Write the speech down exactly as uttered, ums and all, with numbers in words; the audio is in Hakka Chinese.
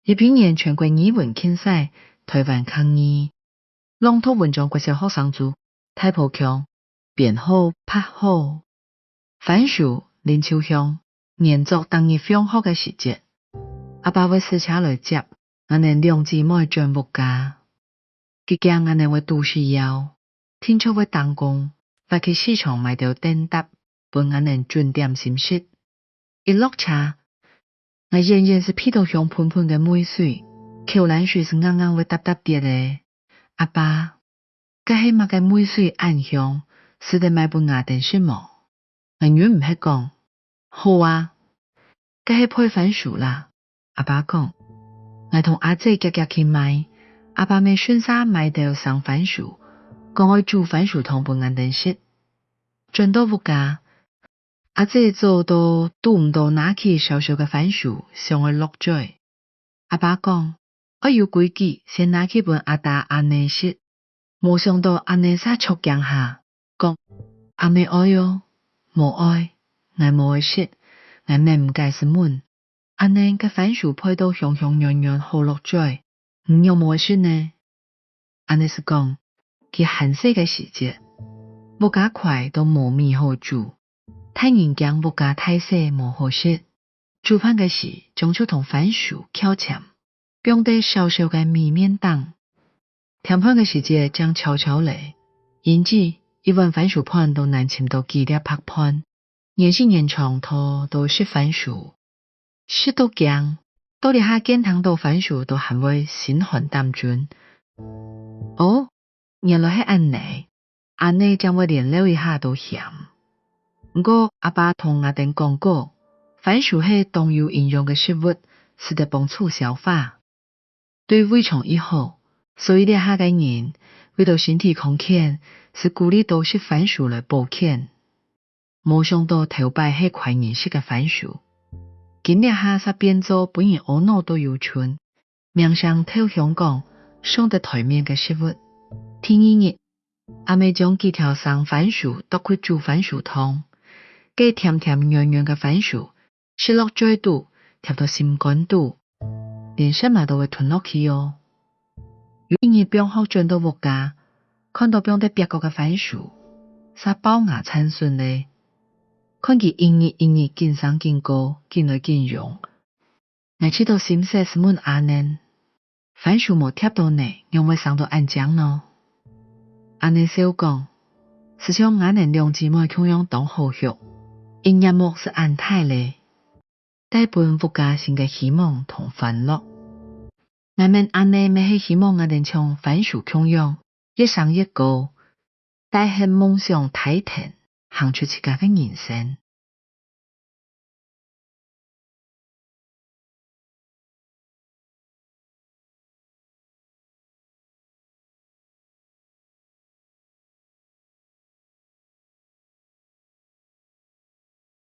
一百年全國語文競賽，臺灣客語朗讀文章，國小學生組，大埔腔，編號八號。番薯，林秋香。原作。逐日放學个時節，阿爸會駛車來接𠊎等兩姊妹轉屋下。佢驚𠊎等會肚屎枵，定著會打工，或去市場買兜等搭，分𠊎等準點心食。一落車，𠊎遠遠就鼻著香噴噴个味緒，口瀾水就硬硬會嗒嗒跌咧。「阿爸，該係麼个味緒恁香，使得買分𠊎等食無？」𠊎忍毋核講。「好啊，該係焙番薯啦。」阿爸講。𠊎同阿姊遽遽去買，阿爸乜順續買兜生番薯，講愛煮番薯湯分𠊎等食。轉到屋下，阿姊早都堵毋著拿起燒燒个番薯，想愛落嘴。阿爸講：「愛有規矩，先拿去分阿爹阿姆食。」無想著阿姆嗄著驚下，講：「阿姆愛哦。」「無愛，𠊎無愛食。」𠊎愐毋解就問：「阿姆，該番薯焙到香香軟軟好落嘴，你仰無愛食呢？」阿姆就講：「佢還細个時節，屋下噭到無米好煮，大人驚屋下大細無好食，煮飯个時將就同番薯攪摻，放在燒燒个米面頂。添飯个時節正撨撨咧，因此一碗番薯飯都難尋著幾粒白飯。」年時年長，都都食番薯，食到驚，到這下見聽著番薯都還會心寒膽顫。「哦，原來係恁呢！」阿姆正會連撩一下都嫌。毋過阿爸同𠊎等講過，番薯係當有營養个食物，使得幫助消化，對胃腸異好，所以這下个人為著身體康健，就鼓勵多食番薯來保健。無想著頭擺係噭人食个番薯，今這下嗄變做分人阿腦都有賰，名聲透香港，上得檯面个食物。第二日，阿姆將幾條生番薯剁開煮番薯湯，該甜甜軟軟个番薯，食落嘴肚，甜到心肝肚，連舌嫲都會吞落去哦。有一日放學轉到屋下，看著放在壁角个番薯，嗄暴芽綻筍咧。看佢一日一日緊生緊高，緊來緊榮， 𠊎試著心塞就問阿姆：「番薯無貼著泥，仰會生到恁靚呢？」阿姆笑講：「就像𠊎等兩姊妹共樣當好畜，一𥍉目就恁大咧，帶分屋下新个希望同歡樂。」𠊎問阿姆：「乜係希望𠊎等像番薯共樣，越生越高，帶核夢想大騰，行出自家个人生？」